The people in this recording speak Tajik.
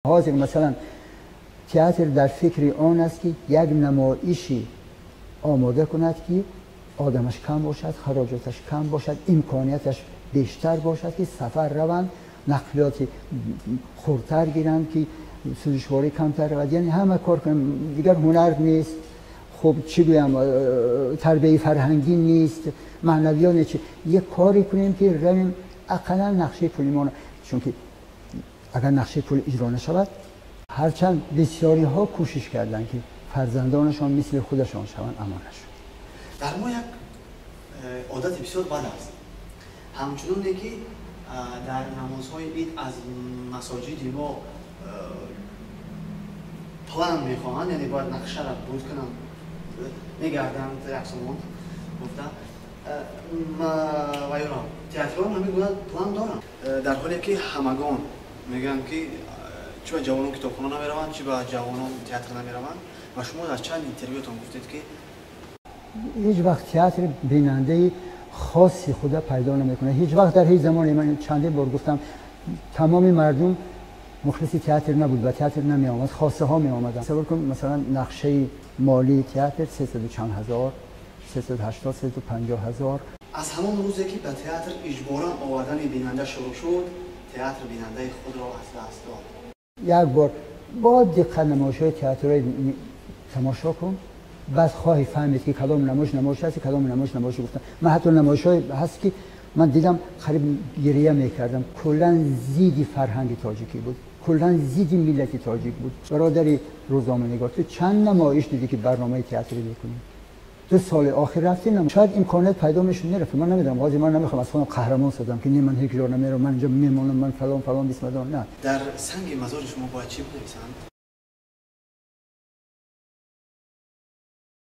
Ҳозир масалан театр дар фикри он аст, ки як намоиши омода кунад, ки одамаш кам бошад, хароҷоташ кам бошад, имконияташ бештар бошад, ки сафар раванд, нақлиёти хурдтар гиранд, ки сӯзишворӣ камтар равад, яъне ҳама кор кунанд. Дигар ҳунар нест, хуб чӣ гӯям, тарбияи фарҳангӣ нест, маънавиёт нест. Як коре кунем, ки равем ақаллан нақшаи пулимон, чунки агар нақшаи пул иҷро нашавад, ҳарчанд бисёриҳо кӯшиш карданд, ки фарзандонашон мисли худашон шаванд, аммо нашуд. Дар мо як одати бисёр бад аст, ҳамчуноне ки дар намозҳои ид аз масоҷиди мо план мехоҳанд, яъне бояд нақшаро буд кунанд, мегарданд як сомон гуфта вайро театрҳо ҳамин гуна план доранд, дар ҳоле ки ҳамагон мегӯянд, ки чӣ ба ҷавонон китобхона намераванд, чӣ ба ҷавонон театр намераванд. Ва шумо дар чанд интервюатон гуфтед, ки ҳеҷ вақт театр бинандаи хоси худа пайдо намекунад, ҳеҷ вақт, дар ҳеҷ замоне. Ман чандин бор гуфтам, тамоми мардум мухлиси театр набуд, ба театр намеомад, хосаҳо меомаданд. Тасаввур кун, масалан, нақшаи молии театр сесаду чанд ҳазор, 380, 350 ҳазор. Аз ҳамон рӯзе ки ба театр иҷборан овардани бинанда шурӯъ шуд, театр бинандаи худро аз даст дод. Як бор бо диққат намоишҳои театрҳои тамошо кун, баъд хоҳӣ фаҳмид, ки кадом намоиш намоиш аст, кадом намоиш намоиш гуфтам. Ман ҳатто намоишҳое ҳаст, ки ман дидам, қариб гирия мекардам. Куллан зидди фарҳанги тоҷикӣ буд, куллан зидди миллати тоҷик буд. Бародари рӯзноманигор, ту чанд намоиш дидӣ, ки барномаи театрӣ мекунӣ? 2 соли охир рафтӣ? Шояд имконият пайдо мешуд, нерафтӣ. Ман намедонам, ҳозир ман намехоҳам аз худам қаҳрамон созам, ки не, ман ҳеҷ ҷо намерам, ман инҷо мемонам, ман фалон фалон бисмадон, на. Дар санги мазори шумо бояд чӣ бинависанд?